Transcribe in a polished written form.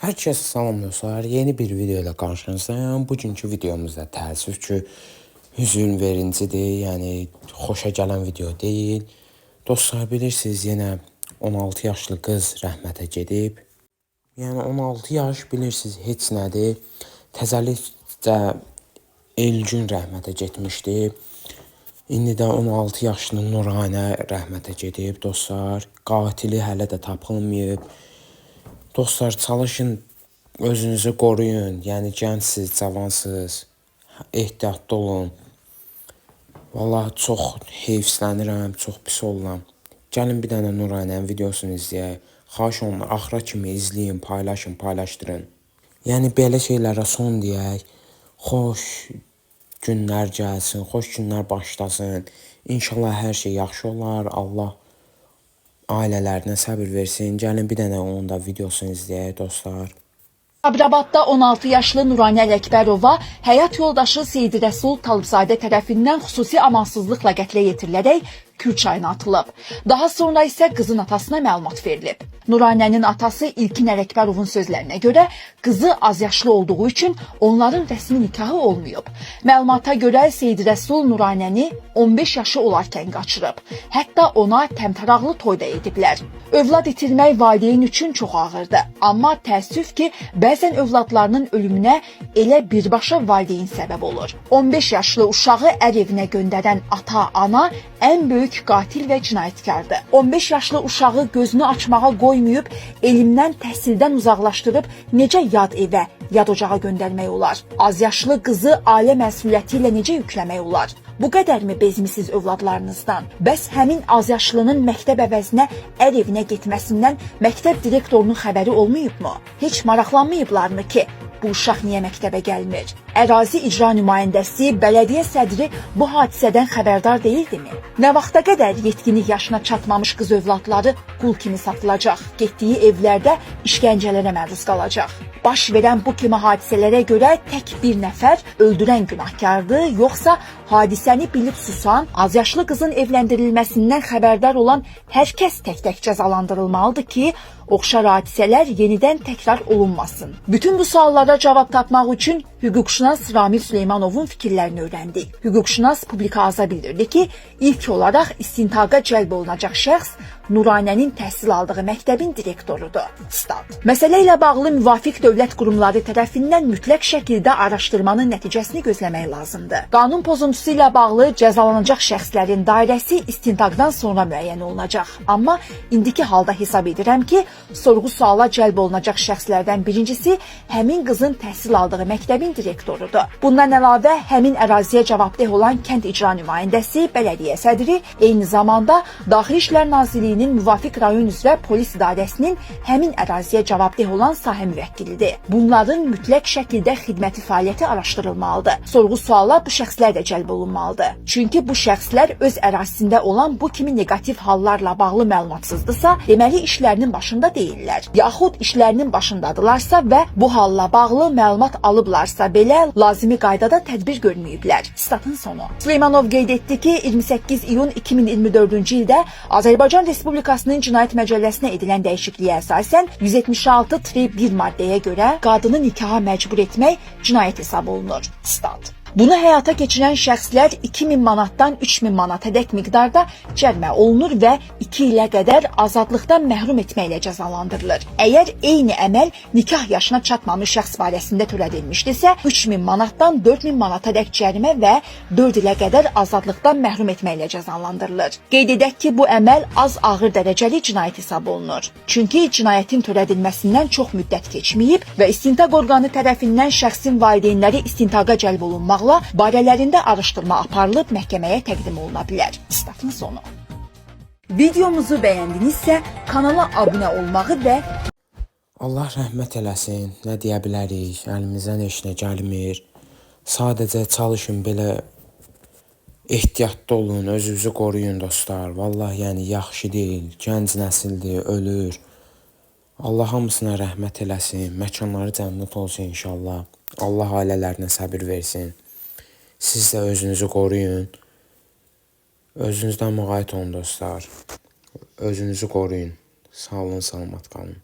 Hər kəsə salam dostlar. Yeni bir video ilə qarşınızdayım. Bugünkü videomuzda təəssüf ki, hüzün vericidir. Yəni xoşa gələn video deyil. Dostlar, bilirsiniz, yenə 16 yaşlı qız rəhmətə gedib. Yəni 16 yaş bilirsiniz heç nədir. Təzəlikcə Elgün rəhmətə getmişdi. İndi də 16 yaşlı Nuranə rəhmətə gedib dostlar. Qatili hələ də tapılmayıb. Dostlar, çalışın özünüzü qoruyun. Yəni gəncsiniz, cavansınız. Ehtiyatlı olun. Vallahi çox heyfslənirəm, çox pis oluram. Gəlin bir dənə Nuranənin videosunu izləyək. Xahiş olunur, axıra kimi izləyin, paylaşın, paylaşdırın. Yəni belə şeylərə son deyək. Xoş günlər gəlsin, xoş günlər başlasın. İnşallah hər şey yaxşı olar. Allah ailələrinə səbir versin. Gəlin bir dənə onun da videosunu izləyək dostlar. Sabirabadda 16 yaşlı Nuranə Ələkbərova həyat yoldaşı Seyid Rəsul Talıbzadə tərəfindən xüsusi amansızlıqla qətlə yetirilərək Kür çayına atılıb. Daha sonra isə qızın atasına məlumat verilib. Nuranənin atası İlkin Ələkbərovun sözlərinə görə qızı azyaşlı olduğu üçün onların rəsmi nikahı olmayıb. Məlumata görə Seyid Rəsul Nuranəni 15 yaşı olarkən qaçırıb. Hətta ona təmtəraqlı toy da ediblər. Övlad itirmək valideyn üçün çox ağırdır. Amma təəssüf ki, bəzən övladlarının ölümünə elə birbaşa valideyn səbəb olur. 15 yaşlı uşağı ər evinə göndərən ata, ana ən böyük qatil və cinayətkardır. 15 yaşlı uşağı gözünü açmağa qoymayıb, elmdən, təhsildən uzaqlaşdırıb necə yad evə, yad ocağa göndərmək olar? Az yaşlı qızı ailə məsuliyyəti ilə necə yükləmək olar? Bu qədərmi bezmisiz övladlarınızdan? Bəs həmin azyaşlının məktəb əvəzinə ər evinə getməsindən məktəb direktorunun xəbəri olmayıbmı? Heç maraqlanmayıblarmı ki, bu uşaq niyə məktəbə gəlmir? Ərazi icra nümayəndəsi, bələdiyyə sədri bu hadisədən xəbərdar deyildimi? Nə vaxta qədər yetkinlik yaşına çatmamış qız övladları qul kimi satılacaq, getdiyi evlərdə işgəncələrə məruz qalacaq? Baş verən bu kimi hadisələrə görə tək bir nəfər öldürən günahkardır, yoxsa hadisəni bilib susan, azyaşlı qızın evləndirilməsindən xəbərdar olan hər kəs tək-tək cəzalandırılmalıdır ki, oxşar hadisələr yenidən təkrar olunmasın. Bütün bu suallara cavab tapmaq üçün hüquqşünas Ramil Süleymanovun fikirlərini öyrəndik. Hüquqşünas Publika Aza bildirdi ki, ilk olaraq istintaqa cəlb olunacaq şəxs Nuranənin təhsil aldığı məktəbin direktorudur. Stat. Məsələ ilə bağlı müvafiq dövlət qurumları tərəfindən mütləq şəkildə araşdırmanın nəticəsini gözləmək lazımdır. Qanun pozuntusu ilə bağlı cəzalanacaq şəxslərin dairəsi istintaqdan sonra müəyyən olunacaq. Amma indiki halda hesab edirəm ki, sorğu-suala cəlb olunacaq şəxslərdən birincisi həmin qızın təhsil aldığı məktəbin direktorudur. Bundan əlavə həmin əraziyə cavabdeh olan kənd icra nümayəndəsi, bələdiyyə sədri, eyni zamanda Daxili İşlər Nazirliyinin müvafiq rayon üzrə polis idarəsinin həmin əraziyə cavabdeh olan sahə müvəkkilidir. Bunların mütləq şəkildə xidməti fəaliyyəti araşdırılmalıdır. Sorğu-suala bu şəxslər də cəlb olunmalıdır. Çünki bu şəxslər öz ərazisində olan bu kimi neqativ hallarla bağlı məlumatsızdırsa, deməli işlərinin başında deyillər. Yaxud işlərinin başındadılarsa və bu halla bağlı məlumat alıblarsa belə lazımi qaydada tədbir görməyiblər. Statın sonu. Süleymanov qeyd etdi ki, 28 iyun 2024-cü ildə Azərbaycan Respublikasının Cinayət Məcəlləsinə edilən dəyişikliyə əsasən 176-1 maddəyə görə qadını nikaha məcbur etmək cinayət hesab olunur. Stat. Bunu həyata keçirən şəxslər 2000 manatdan 3000 manata dək miqdarda cərimə olunur və 2 ilə qədər azadlıqdan məhrum etməklə cəzalandırılır. Əgər eyni əməl nikah yaşına çatmamış şəxs barəsində törədilmişdirsə, 3000 manatdan 4000 manata dək cərimə və 4 ilə qədər azadlıqdan məhrum etməklə cəzalandırılır. Qeyd edək ki, bu əməl az ağır dərəcəli cinayət hesab olunur. Çünki cinayətin törədilməsindən çox müddət keçməyib və istintaq orqanı tərəfindən şəxsin valideynləri istintaqa cəlb olunmaqla barələrində araşdırma aparılıb məhkəməyə təqdim oluna bilər. Statın sonu. Videomuzu bəyəndinizsə kanala abunə olmağı və Allah rəhmət eləsin. Nə deyə bilərik? Əlimizdən heç nə gəlmir. Sadəcə çalışın belə ehtiyatlı olun, özünüzü qoruyun dostlar. Vallahi yəni yaxşı deyil. Gənc nəsildir, ölür. Allah hamısına rəhmət eləsin. Məkanları cənnət olsun inşallah. Allah ailələrinə səbir versin. Siz də özünüzü qoruyun. Özünüzdən müğayət olun dostlar. Özünüzü qoruyun. Sağ olun, salamat qalın.